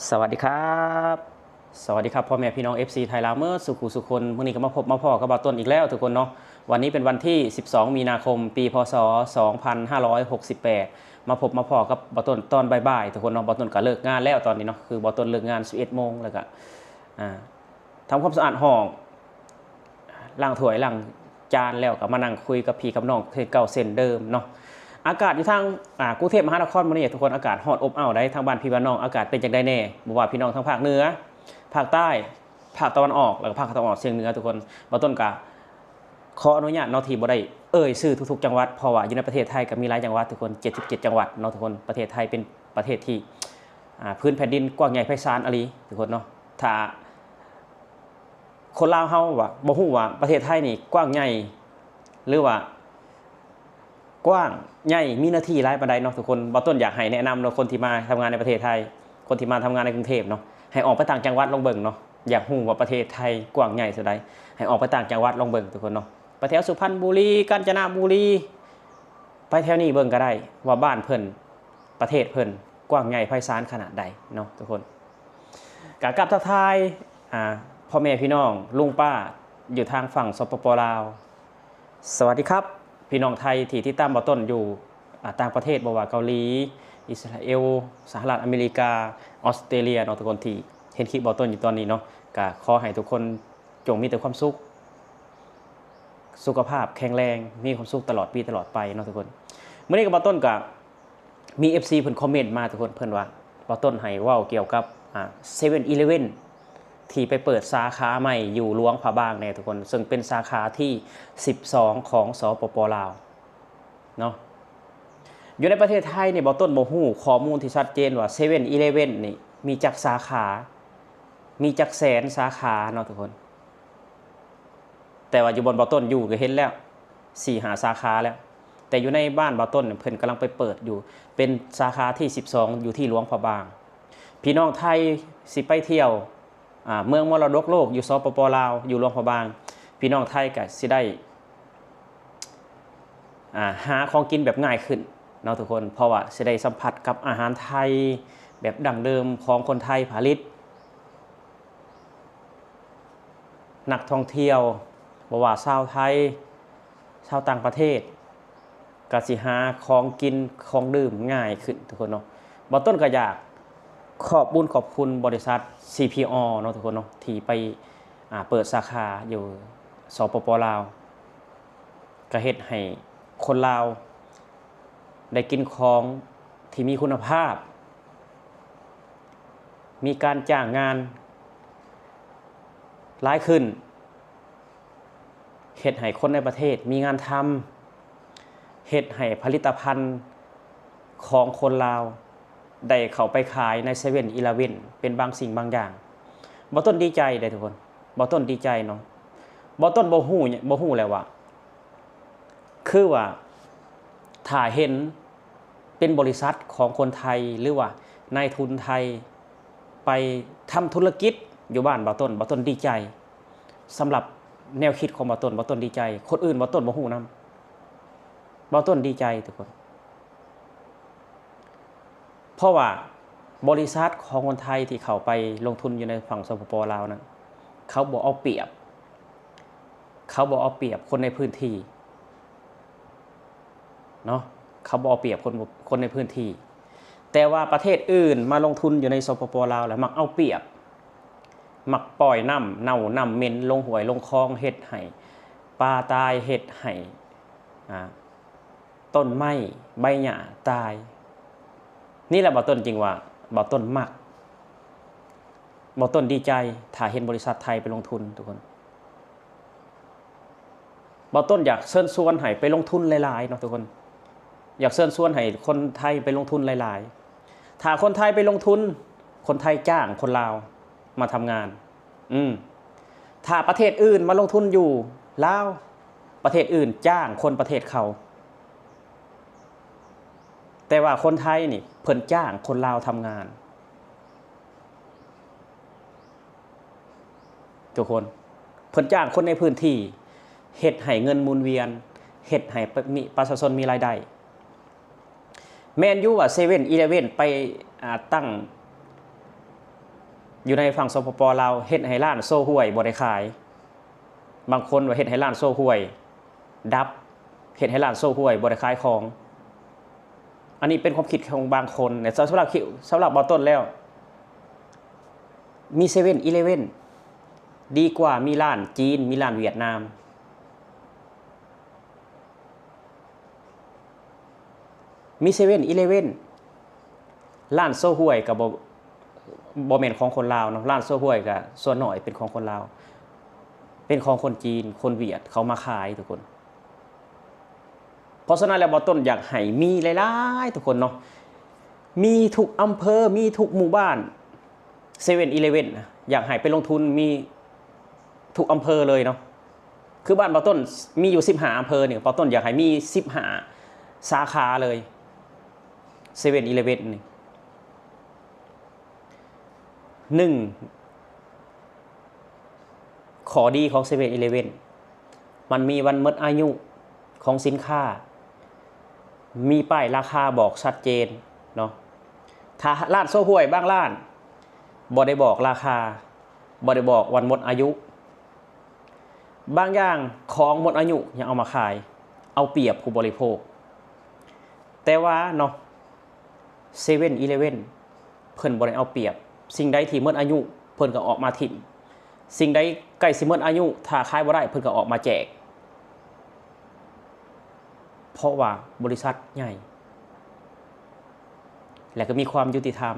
ສະຫວັດດີຄັບ ສະຫວັດດີຄັບ ພໍ່ແມ່ພີ່ນ້ອງ ເອັຟຊີ ໄທລາວໝົດສູ່ຄູ່ສູ່ຄົນ. ມື້ນີ້ກໍມາພົບມາພໍ້ກັບບ່າວຕົ້ນອີກແລ້ວທຸກຄົນເນາະ. ວັນນີ້ເປັນວັນທີສິບສອງ ມີນາຄົມ ປີ ພ.ສ. ສອງພັນຫ້າຮ້ອຍຫົກສິບແປດ ມາພົບມາພໍ້ກັບບ່າວຕົ້ນຕອນບ່າຍໆ ທຸກຄົນເນາະ. ບ່າວຕົ້ນກໍເລີກງານແລ້ວຕອນນີ້ເນາະ ຄືບ່າວຕົ້ນເລີກງານສິບເອັດໂມງ ແລ້ວກໍ ອ່າ ທຳຄວາມສະອາດຫ້ອງ ລ້າງຖ້ວຍລ້າງຈານແລ້ວກໍມານັ່ງຄຸຍກັບພີ່ກັບນ້ອງຄືເກົ່າເຊັ່ນເດີມເນາະ. ອາກາດຢູ່ທາງ ອ່າ ກຸງເທບມະຫານະຄອນມື້ນີ້ທຸກຄົນ ອາກາດຮ້ອນອົບອ້າວໃດ໋. ທາງບ້ານພີ່ບ້ານນ້ອງອາກາດເປັນຈັ່ງໃດແດ່? ບໍ່ວ່າພີ່ນ້ອງທາງພາກເໜືອ, ພາກໃຕ້, ພາກຕາເວັນອອກ ແລ້ວກໍພາກຕາເວັນອອກສຽງເໜືອທຸກຄົນ. ບ່າວຕົ້ນກະຂໍອະນຸຍາດເນາະ ທີ່ບໍ່ໄດ້ເອີ່ຍຊື່ທຸກໆຈັງຫວັດ ເພາະວ່າຢູ່ໃນປະເທດໄທກໍມີຫຼາຍຈັງຫວັດທຸກຄົນ ເຈັດສິບເຈັດຈັງຫວັດເນາະທຸກຄົນ. ປະເທດໄທເປັນປະເທດທີ່ ອ່າ ພື້ນແຜ່ນດິນກວ້າງໃຫຍ່ໄພສານອີ່ຫຼີທຸກຄົນເນາະ. ຖ້າ ຄົນລາວເຮົາວ່າ ບໍ່ຮູ້ວ່າປະເທດໄທນີ້ກວ້າງໃຫຍ່ ຫຼືວ່າກວ້າງໃຫຍ່ ມີເນື້ອທີ່ຫຼາຍປານໃດເນາະທຸກຄົນ. ບ່າວຕົ້ນຢາກໃຫ້ແນະນຳເນາະ ຄົນທີ່ມາທຳງານໃນປະເທດໄທ, ຄົນທີ່ມາທຳງານໃນກຸງເທບເນາະ ໃຫ້ອອກໄປຕ່າງຈັງຫວັດລອງເບິ່ງເນາະ. ຢາກຮູ້ວ່າປະເທດໄທກວ້າງໃຫຍ່ສ່ຳໃດ ໃຫ້ອອກໄປຕ່າງຈັງຫວັດລອງເບິ່ງທຸກຄົນເນາະ. ໄປແຖວສຸພັນບູລີ ການຈະນະບູລີ ໄປແຖວນີ້ເບິ່ງກໍໄດ້ ວ່າບ້ານເພິ່ນ ປະເທດເພິ່ນກວ້າງໃຫຍ່ໄພສານຂະໜາດໃດເນາະທຸກຄົນ. ກະກັບທັກທາຍ ອ່າ ພໍ່ແມ່ພີ່ນ້ອງ ລຸງປ້າ ຢູ່ທາງຝັ່ງ ສປປ ລາວ. ສະຫວັດດີຄັບ ພີ່ນ້ອງໄທທີ່ຕິດຕາມບ່າວຕົ້ນຢູ່ ອ່າ ຕ່າງປະເທດ ບໍ່ວ່າເກົາຫຼີ, ອິດສະຣາເອວ, ສະຫະລັດອາເມລິກາ, ອອສເຕຣເລຍເນາະທຸກຄົນ ທີ່ເຫັນຄລິບບ່າວຕົ້ນຢູ່ຕອນນີ້ເນາະ. ກະຂໍໃຫ້ທຸກຄົນຈົ່ງມີແຕ່ຄວາມສຸກ ສຸຂະພາບແຂງແຮງ ມີຄວາມສຸກຕະຫຼອດປີຕະຫຼອດໄປເນາະທຸກຄົນ. ມື້ນີ້ກໍບ່າວຕົ້ນກໍມີເອັຟຊີເພິ່ນຄອມເມັນມາທຸກຄົນ ເພິ່ນວ່າບ່າວຕົ້ນໃຫ້ເວົ້າກ່ຽວກັບ ອ່າ ເຊເວັນອີເລເວັນ ທີ່ໄປເປີດສາຂາໃໝ່ຢູ່ຫຼວງພະບາງແດ່ທຸກຄົນ ເຊິ່ງເປັນສາຂາທີສິບສອງຂອງ ສປປ ລາວເນາະ. ຢູ່ໃນປະເທດໄທນີ້ ບ່າວຕົ້ນບໍ່ຮູ້ຂໍ້ມູນທີ່ຊັດເຈນວ່າເຊເວັນອີເລເວັນນີ້ມີຈັກສາຂາ ມີຈັກແສນສາຂາເນາະທຸກຄົນ. ແຕ່ວ່າຢູ່ບ່ອນບ່າວຕົ້ນຢູ່ກໍເຫັນແລ້ວ ສີ່ຫ້າສາຂາແລ້ວ. ແຕ່ຢູ່ໃນບ້ານບ່າວຕົ້ນເພິ່ນກຳລັງໄປເປີດຢູ່ ເປັນສາຂາທີສິບສອງ ຢູ່ທີ່ຫຼວງພະບາງ. ພີ່ນ້ອງໄທຊິໄປທ່ຽວ ອ່າ ເມືອງມໍລະດົກໂລກຢູ່ ສປປ ລາວ ຢູ່ຫຼວງພະບາງ ພີ່ນ້ອງໄທກໍຊິໄດ້ ອ່າ ຫາຂອງກິນແບບງ່າຍຂຶ້ນເນາະທຸກຄົນ ເພາະວ່າຊິໄດ້ສຳຜັດກັບອາຫານໄທແບບດັ້ງເດີມຂອງຄົນໄທຜະລິດ. ນັກທ່ອງທ່ຽວ ບໍ່ວ່າຊາວໄທ ຊາວຕ່າງປະເທດ ກໍຊິຫາຂອງກິນຂອງດື່ມງ່າຍຂຶ້ນທຸກຄົນເນາະ. ບ່າວຕົ້ນກໍຢາກຂອບບຸນຂອບຄຸນບໍລິສັດ ຊີພີອໍ ເນາະທຸກຄົນເນາະ ທີ່ໄປ ອ່າ ເປີດສາຂາຢູ່ ສປປ ລາວ ກໍເຮັດໃຫ້ຄົນລາວໄດ້ກິນຂອງທີ່ມີຄຸນນະພາບ ມີການຈ້າງງານຫຼາຍຂຶ້ນ ເຮັດໃຫ້ຄົນໃນປະເທດມີງານທຳ ເຮັດໃຫ້ຜະລິດຕະພັນຂອງຄົນລາວໄດ້ເຂົ້າໄປຂາຍໃນເຊເວັນອີເລເວັນເປັນບາງສິ່ງບາງຢ່າງ. ບ່າວຕົ້ນດີໃຈເດ້ທຸກຄົນ ບ່າວຕົ້ນດີໃຈເນາະ. ບ່າວຕົ້ນບໍ່ຮູ້ ບໍ່ຮູ້ແລ້ວວ່າ ຄືວ່າຖ້າເຫັນເປັນບໍລິສັດຂອງຄົນໄທ ຫຼືວ່ານາຍທຶນໄທໄປທຳທຸລະກິດຢູ່ບ້ານບ່າວຕົ້ນ ບ່າວຕົ້ນດີໃຈ. ສຳລັບແນວຄິດຂອງບ່າວຕົ້ນ ບ່າວຕົ້ນດີໃຈ. ຄົນອື່ນບ່າວຕົ້ນບໍ່ຮູ້ນຳ. ບ່າວຕົ້ນດີໃຈທຸກຄົນ. ເພາະວ່າບໍລິສັດຂອງຄົນໄທທີ່ເຂົ້າໄປລົງທຶນຢູ່ໃນຝັ່ງ ສປປ ລາວນັ້ນ ເຂົາບໍ່ເອົາປຽບ ເຂົາບໍ່ເອົາປຽບຄົນໃນພື້ນທີ່ເນາະ ເຂົາບໍ່ເອົາປຽບຄົນ ຄົນໃນພື້ນທີ່. ແຕ່ວ່າປະເທດອື່ນມາລົງທຶນຢູ່ໃນ ສປປ ລາວ ແລ້ວມັກເອົາປຽບ ມັກປ່ອຍນ້ຳເນົ່ານ້ຳເໝັນລົງຫ້ວຍລົງຄອງ ເຮັດໃຫ້ປາຕາຍ ເຮັດໃຫ້ ອ່າ ຕົ້ນໄມ້ໃບຫຍ້າຕາຍ. ນີ້ແຫຼະບ່າວຕົ້ນຈຶ່ງວ່າບ່າວຕົ້ນມັກ ບ່າວຕົ້ນດີໃຈ ຖ້າເຫັນບໍລິສັດໄທໄປລົງທຶນທຸກຄົນ. ບ່າວຕົ້ນຢາກເຊີນຊວນໃຫ້ໄປລົງທຶນຫຼາຍໆເນາະທຸກຄົນ ຢາກເຊີນຊວນໃຫ້ຄົນໄທໄປລົງທຶນຫຼາຍໆ. ຖ້າຄົນໄທໄປລົງທຶນ ຄົນໄທຈ້າງຄົນລາວມາທຳງານ. ອືມ ຖ້າປະເທດອື່ນມາລົງທຶນຢູ່ລາວ ປະເທດອື່ນຈ້າງຄົນປະເທດເຂົາ. ແຕ່ວ່າຄົນໄທນີ້ເພິ່ນຈ້າງຄົນລາວທຳງານ ທຸກຄົນ. ເພິ່ນຈ້າງຄົນໃນພື້ນທີ່ ເຮັດໃຫ້ເງິນໝູນວຽນ ເຮັດໃຫ້ປະ ມີ ປະຊາຊົນມີລາຍໄດ້. ແມ່ນຢູ່ວ່າເຊເວັນອີເລເວັນໄປ ອ່າ ຕັ້ງ ຢູ່ໃນຝັ່ງ ສປປ ລາວ ເຮັດໃຫ້ຮ້ານໂຊຫ່ວຍບໍ່ໄດ້ຂາຍ. ບາງຄົນວ່າເຮັດໃຫ້ຮ້ານໂຊຫ່ວຍດັບ, ເຮັດໃຫ້ຮ້ານໂຊຫ່ວຍບໍ່ໄດ້ຂາຍຂອງ. ອັນນີ້ເປັນຄວາມຄິດຂອງບາງຄົນ. ແຕ່ສຳລັບ ສຳລັບບ່າວຕົ້ນແລ້ວ ມີເຊເວັນອີເລເວັນດີກວ່າມີຮ້ານຈີນ, ມີຮ້ານຫວຽດນາມ. ມີເຊເວັນອີເລເວັນ ຮ້ານໂຊຫ່ວຍກໍບໍ່ ບໍ່ແມ່ນຂອງຄົນລາວເນາະ, ຮ້ານໂຊຫ່ວຍກໍສ່ວນໜ້ອຍເປັນຂອງຄົນລາວ, ເປັນຂອງຄົນຈີນ, ຄົນຫວຽດ ເຂົາມາຂາຍທຸກຄົນ. ເພາະສະນັ້ນແລ້ວ ບ່າວຕົ້ນຢາກໃຫ້ມີຫຼາຍໆ ທຸກຄົນເນາະ, ມີທຸກອຳເພີ, ມີທຸກໝູ່ບ້ານ ເຊເວັນອີເລເວັນ ນະ, ຢາກໃຫ້ໄປລົງທຶນມີທຸກອຳເພີເລີຍເນາະ. ຄືບ້ານບ່າວຕົ້ນມີຢູ່ສິບຫ້າອຳເພີນີ້, ບ່າວຕົ້ນຢາກໃຫ້ມີສິບຫ້າສາຂາເລີຍ ເຊເວັນອີເລເວັນນີ້. ໜຶ່ງ ຂໍ້ດີຂອງເຊເວັນອີເລເວັນ ມັນມີວັນໝົດອາຍຸຂອງສິນຄ້າ, ມີປ້າຍລາຄາບອກຊັດເຈນເນາະ. ຖ້າຮ້ານໂຊຫ່ວຍບາງຮ້ານບໍ່ໄດ້ບອກລາຄາ, ບໍ່ໄດ້ບອກວັນໝົດອາຍຸ, ບາງຢ່າງຂອງໝົດອາຍຸຍັງເອົາມາຂາຍ, ເອົາປຽບຜູ້ບໍລິໂພກ. ແຕ່ວ່າເນາະ ເຊເວັນອີເລເວັນ ເພິ່ນບໍ່ໄດ້ເອົາປຽບ, ສິ່ງໃດທີ່ໝົດອາຍຸ ເພິ່ນກໍອອກມາຖິ້ມ, ສິ່ງໃດໃກ້ຊິໝົດອາຍຸ ຖ້າຂາຍບໍ່ໄດ້ ເພິ່ນກໍອອກມາແຈກ. ເພາະວ່າບໍລິສັດໃຫຍ່ ແລະ ກໍມີຄວາມຍຸຕິທຳ,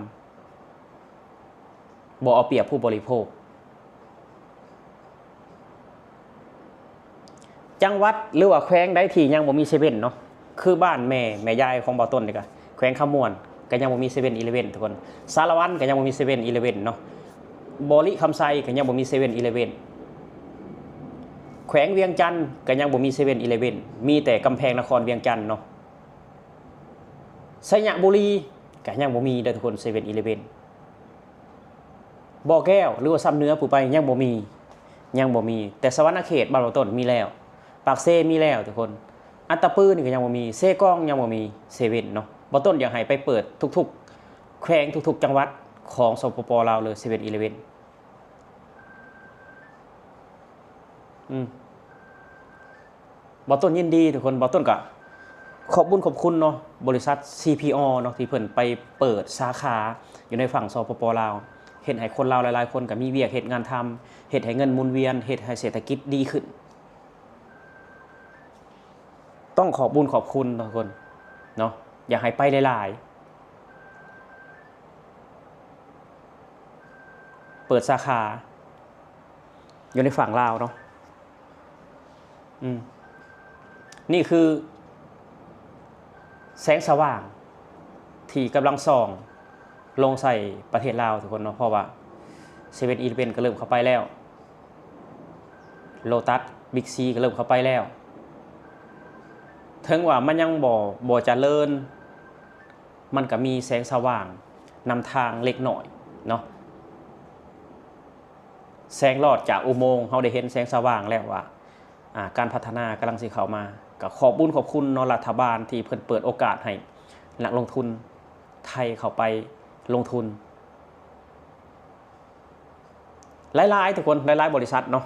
ບໍ່ເອົາປຽບຜູ້ບໍລິໂພກ. ຈັງຫວັດ ຫຼືວ່າແຂວງໃດທີ່ຍັງບໍ່ມີເຊເວັນເນາະ, ຄືບ້ານແມ່ ແມ່ຍາຍຂອງບ່າວຕົ້ນນີ້ກະ ແຂວງຄຳມ່ວນກໍຍັງບໍ່ມີເຊເວັນອີເລເວັນທຸກຄົນ, ສາລະວັນກໍຍັງບໍ່ມີເຊເວັນອີເລເວັນເນາະ, ບໍລິຄຳໄຊກໍຍັງບໍ່ມີເຊເວັນອີເລເວັນ, ແຂວງວຽງຈັນກໍຍັງບໍ່ມີເຊເວັນອີເລເວັນ, ມີແຕ່ກຳແພງນະຄອນວຽງຈັນເນາະ. ໄຊຍະບູລີກໍຍັງບໍ່ມີເດີທຸກຄົນ ເຊເວັນອີເລເວັນ. ບໍ່ແກ້ວ ຫຼືວ່າຊຳເໜືອຜູ້ໄປຍັງບໍ່ມີ, ຍັງບໍ່ມີ. ແຕ່ສະຫວັນນະເຂດ ບ້ານບ່າວຕົ້ນມີແລ້ວ, ປາກເຊມີແລ້ວທຸກຄົນ, ອັດຕະປືນີ້ກໍຍັງບໍ່ມີ, ເຊກອງຍັງບໍ່ມີເຊເວັນເນາະ. ບ່າວຕົ້ນຢາກໃຫ້ໄປເປີດທຸກໆແຂວງ ທຸກໆຈັງຫວັດຂອງ ສປປ ລາວ ເລີຍ ເຊເວັນອີເລເວັນ. ອືມ ບ່າວຕົ້ນຍິນດີທຸກຄົນ, ບ່າວຕົ້ນກະຂອບບຸນຂອບຄຸນເນາະ ບໍລິສັດ ຊີພີ ເນາະ ທີ່ເພິ່ນໄປເປີດສາຂາຢູ່ໃນຝັ່ງ ສປປ ລາວ, ເຮັດໃຫ້ຄົນລາວຫຼາຍໆຄົນກໍມີວຽກເຮັດງານທຳ, ເຮັດໃຫ້ເງິນໝູນວຽນ, ເຮັດໃຫ້ເສດຖະກິດດີຂຶ້ນ. ຕ້ອງຂອບບຸນຂອບຄຸນເນາະທຸກຄົນເນາະ, ຢາກໃຫ້ໄປຫຼາຍໆ ເປີດສາຂາຢູ່ໃນຝັ່ງລາວເນາະ. ອືມ ນີ້ຄືແສງສະຫວ່າງທີ່ກຳລັງສ່ອງລົງໃສ່ປະເທດລາວທຸກຄົນເນາະ, ເພາະວ່າເຊເວັນອີເລເວັນກໍເລີ່ມເຂົ້າໄປແລ້ວ, ໂລຕັສ ບິກຊີ ກໍເລີ່ມເຂົ້າໄປແລ້ວ. ເຖິງວ່າມັນຍັງບໍ່ ບໍ່ຈະເລີນ, ມັນກໍມີແສງສະຫວ່າງນຳທາງເລັກນ້ອຍເນາະ. ແສງລອດຈາກອຸໂມງ, ເຮົາໄດ້ເຫັນແສງສະຫວ່າງແລ້ວວ່າ ອາ ການພັດທະນາກຳລັງຊິເຂົ້າມາ. ກໍຂອບບຸນຂອບຄຸນເນາະ ລັດຖະບານທີ່ເພິ່ນເປີດໂອກາດໃຫ້ນັກລົງທຶນໄທເຂົ້າໄປລົງທຶນ ຫຼາຍໆ ທຸກຄົນ, ຫຼາຍໆ ບໍລິສັດເນາະ,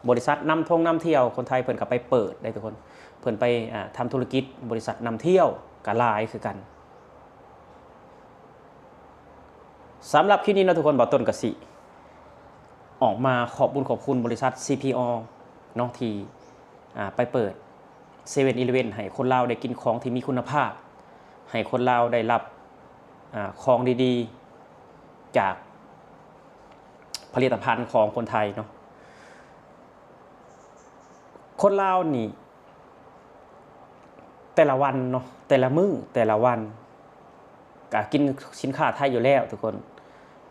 ບໍລິສັດນຳທ່ອງນຳທ່ຽວ, ຄົນໄທເພິ່ນກໍໄປເປີດໄດ້ທຸກຄົນ, ເພິ່ນໄປ ອາ ທຳທຸລະກິດ, ບໍລິສັດນຳທ່ຽວກໍຫຼາຍຄືກັນ. ສຳລັບຄລິບນີ້ເນາະທຸກຄົນ, ບ່າວຕົ້ນກໍຊິອອກມາຂອບບຸນຂອບຄຸນບໍລິສັດ ຊີພີ ເນາະ ທີ່ ອາ ໄປເປີດເຊເວັນອີເລເວັນ ໃຫ້ຄົນລາວໄດ້ກິນຂອງທີ່ມີຄຸນນະພາບ, ໃຫ້ຄົນລາວໄດ້ຮັບ ອາ ຂອງດີໆ ຈາກຜະລິດຕະພັນຂອງຄົນໄທເນາະ. ຄົນລາວນີ້ ແຕ່ລະວັນເນາະ, ແຕ່ລະມື້ ແຕ່ລະວັນ ກະກິນສິນຄ້າໄທຢູ່ແລ້ວທຸກຄົນ,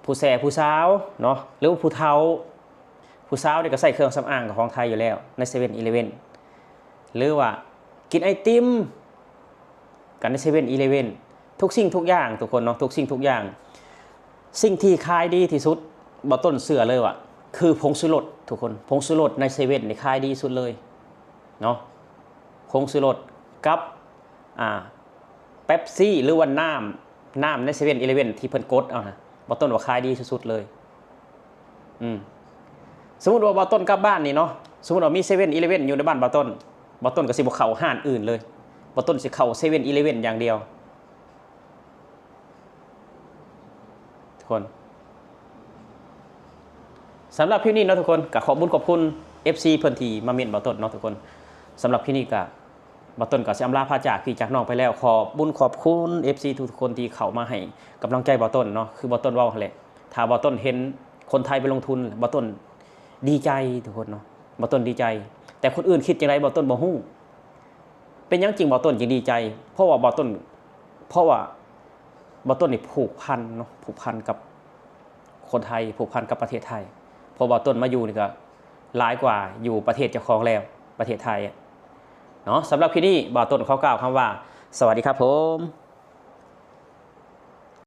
ຜູ້ແຊຜູ້ສາວເນາະ ຫຼືວ່າຜູ້ເຖົ້າ. ຜູ້ສາວນີ້ກໍໃຊ້ເຄື່ອງສຳອາງຂອງໄທຢູ່ແລ້ວໃນເຊເວັນອີເລເວັນ ຫຼືວ່າກິນໄອຕິມກັນໃນເຊເວັນອີເລເວັນ. ທຸກສິ່ງທຸກຢ່າງທຸກຄົນເນາະ, ທຸກສິ່ງທຸກຢ່າງ. ສິ່ງທີ່ຂາຍດີທີ່ສຸດ ບ່າວຕົ້ນເຊື່ອເລີຍວ່າຄືຜົງຊູລົດທຸກຄົນ. ຜົງຊູລົດໃນເຊເວັນນີ້ຂາຍດີສຸດເລີຍເນາະ, ຜົງຊູລົດກັບ ອາ ເປັບຊີ ຫຼືວ່ານ້ຳ ນ້ຳໃນເຊເວັນອີເລເວັນທີ່ເພິ່ນກົດເອົານະ, ບ່າວຕົ້ນວ່າຂາຍດີສຸດໆເລີຍ. ອືມ ສົມມຸດວ່າບ່າວຕົ້ນກັບບ້ານນີ້ເນາະ ສົມມຸດວ່າມີເຊເວັ່ນອີເລເວັ່ນຢູ່ໃນບ້ານບ່າວຕົ້ນ ບ່າວຕົ້ນກໍຊິບໍ່ເຂົ້າຮ້ານອື່ນເລີຍ ບ່າວຕົ້ນຊິເຂົ້າເຊເວັ່ນອີເລເວັ່ນຢ່າງດຽວ ທຸກຄົນ. ສຳລັບຄລິບນີ້ເນາະທຸກຄົນ ກໍຂອບບຸນຂອບຄຸນເອັຟຊີເພິ່ນທີ່ມາເມັ້ນບ່າວຕົ້ນເນາະທຸກຄົນ. ສຳລັບຄລິບນີ້ກໍ ບ່າວຕົ້ນກໍຊິອຳລາພາຈາກພີ່ຈາກນ້ອງໄປແລ້ວ. ຂອບບຸນຂອບຄຸນເອັຟຊີທຸກໆຄົນທີ່ເຂົ້າມາໃຫ້ກຳລັງໃຈບ່າວຕົ້ນເນາະ. ຄືບ່າວຕົ້ນເວົ້າຫັ້ນແຫຼະ ຖ້າບ່າວຕົ້ນເຫັນຄົນໄທໄປລົງທຶນ ບ່າວຕົ້ນດີໃຈທຸກຄົນເນາະ ບ່າວຕົ້ນດີໃຈ. ແຕ່ຄົນອື່ນຄິດຈັ່ງໃດ ບ່າວຕົ້ນບໍ່ຮູ້. ເປັນຫຍັງຈຶ່ງບ່າວຕົ້ນຈຶ່ງດີໃຈ? ເພາະວ່າບ່າວຕົ້ນ ເພາະວ່າບ່າວຕົ້ນນີ້ຜູກພັນເນາະ ຜູກພັນກັບຄົນໄທ ຜູກພັນກັບປະເທດໄທ. ເພາະບ່າວຕົ້ນມາຢູ່ນີ້ກໍຫຼາຍກວ່າຢູ່ປະເທດເຈົ້າຂອງແລ້ວ ປະເທດໄທອະເນາະ. ສຳລັບຄລິບນີ້ ບ່າວຕົ້ນຂໍກ່າວຄຳວ່າ ສະຫວັດດີຄັບຜົມ.